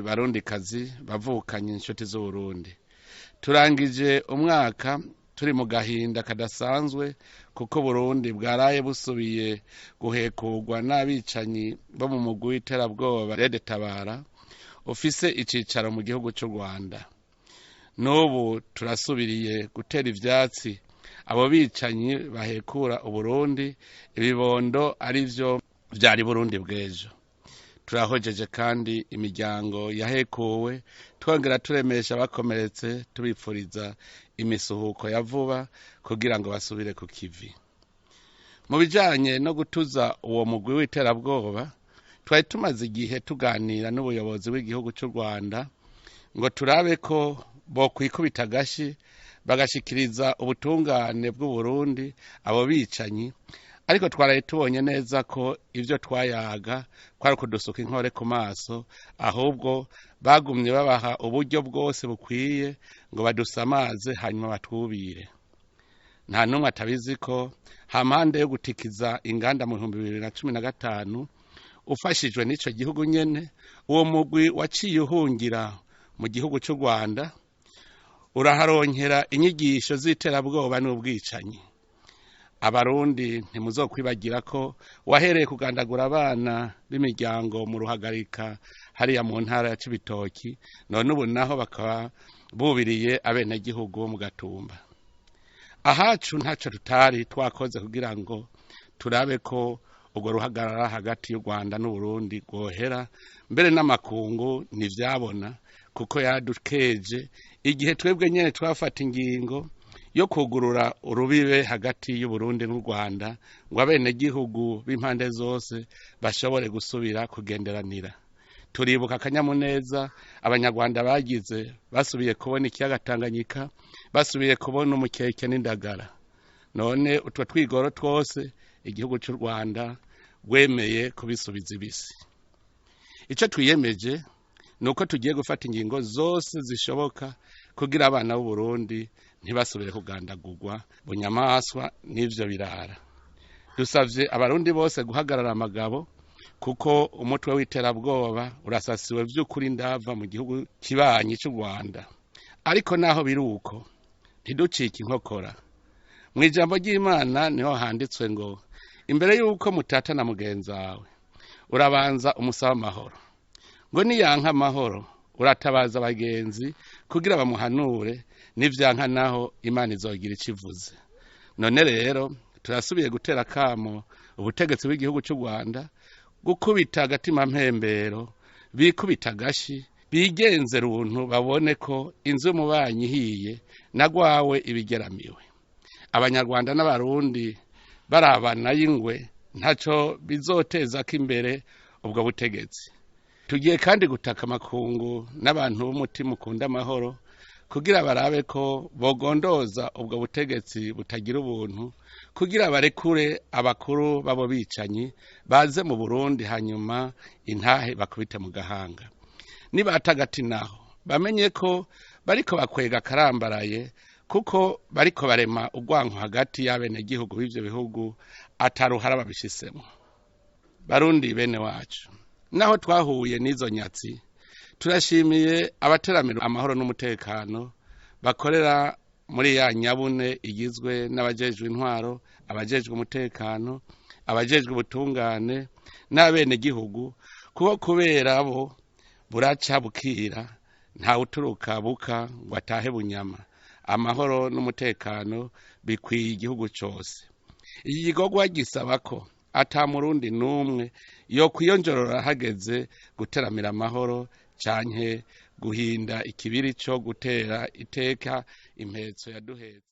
Barundikazi bavukanye, inshuti z'Uburundi, turangije umwaka turi mu gahinda kadasanzwe kuko Burundi bwaraye busubiye guhekurwa n'abicanyi bo mu mugwi w'iterabwoba Red Tabara ufise icicaro mu gihugu c'u Rwanda. N'ubu turasubiriye gutera ivyatsi abo bicanyi bahekura Uburundi, ibibondo arivyo vyari Burundi bw'ejo. Turahojeje kandi imiryango yahekuwe, twongera turemesha abakomeretse, tubipfuriza imisuhuko ya vuba kugira ngo basubire ku kivi. Mu bijanye no gutuza uwo mugwi w'iterabwoba, twari tumaze igihe tuganira n'ubuyobozi bw'igihugu c'u Rwanda ngo turabe ko bokwikubita agashi bagashikiriza ubutungane bw'Uburundi abo bicanyi, ariko twaraye tubonye neza ko ivyo twayaga kwari ukudusuka inkore ku maso, ahubwo bagumye babaha uburyo bwose bukwiye ngo badusamaze hanyuma batwubire. Nta n'umwe atabizi ko hampande yo gutikiza inganda mu 2015 ufashijwe n'ico gihugu nyene, uwo mugwi waciye uhungira mu gihugu c'u Rwanda uraharonkera inyigisho z'iterabwoba n'ubwicanyi. Abarundi ntimuzokwibagira ko wahereye kugandagura abana b'imiryango mu Ruhagarika hariya mu ntara ya Cibitoki, none ubu naho bakaba bubiriye abenegihugu bo mu Gatumba. Ahacu ntaco tutari twakoze kugira ngo turabe ko urwo ruhagarara hagati y'u Rwanda n'Uburundi rwohera, mbere n'amakungu ntivyabona kuko yadukeje igihe twebwe nyene twafata ingingo yo kugurura urubibe hagati y'Uburundi n'u Rwanda ngo abenegihugu b'impande zose bashobore gusubira kugenderanira. Turibuka akanyamuneza Abanyarwanda bagize basubiye kubona ikiyaga Tanganyika, basubiye kubona umukeke n'indagara. None utwo twigoro twose igihugu c'u Rwanda rwemeye kubisubiza ibisi. Ico twiyemeje nuko tugiye gufata ingingo zose zishoboka kugira abana b'Uburundi ntibasubire kugandagurwa bunyamaswa n'ivyo birara. Dusavye Abarundi bose guhagarara amagabo kuko umutwe w'iterabwoba urasasiwe vy'ukuri ndava mu gihugu kibanyi c'u Rwanda. Ariko naho biri uko, ntiducike inkokora. Mw'ijambo ry'Imana niho handitswe ngo imbere y'uko mutatana mugenzawe urabanza umusaba amahoro, ngo niyanka amahoro uratabaza abagenzi kugira bamuhanure, nivyanka naho Imana izogira ico ivuze. None rero turasubiye gutera akamo ubutegetsi bw'igihugu c'u Rwanda gukubita agatima mpembero, bikubita agashi, bigenze runtu, babone ko inzu y'umubanyi ihiye na rwawe ibigeramiwe. Abanyarwanda n'Abarundi barabana y'ingwe, ntaco bizotezako imbere ubwo butegetsi. Tugiye kandi gutaka amakungu n'abantu b'umutima ukunda amahoro kugira barabe ko bogondoza ubwo butegetsi butagira ubuntu, kugira barekure abakuru b'abo bicanyi baze mu Burundi hanyuma intahe bakubite mu gahanga. Nibata agati naho bamenye ko bariko bakwega akarambaraye, kuko bariko barema urwanko hagati y'abenegihugu b'ivyo bihugu ataruhara babishisemwo. Barundi bene wacu, naho twahuye n'izo nyatsi, turashimiye abateramira amahoro n'umutekano bakorera muri ya nyabune igizwe n'abajejwe intwaro, abajejwe umutekano, abajejwe ubutungane n'abenegihugu, kuko kubera bo buraca bukira, ntawuturuka buka ngo atahe bunyama. Amahoro n'umutekano bikwiye igihugu cose. Iki gikorwa gisaba ko ata Murundi n'umwe yokwiyonjorora hageze guteramira amahoro canke guhinda ikibiri co gutera iteka impetso yaduhetse.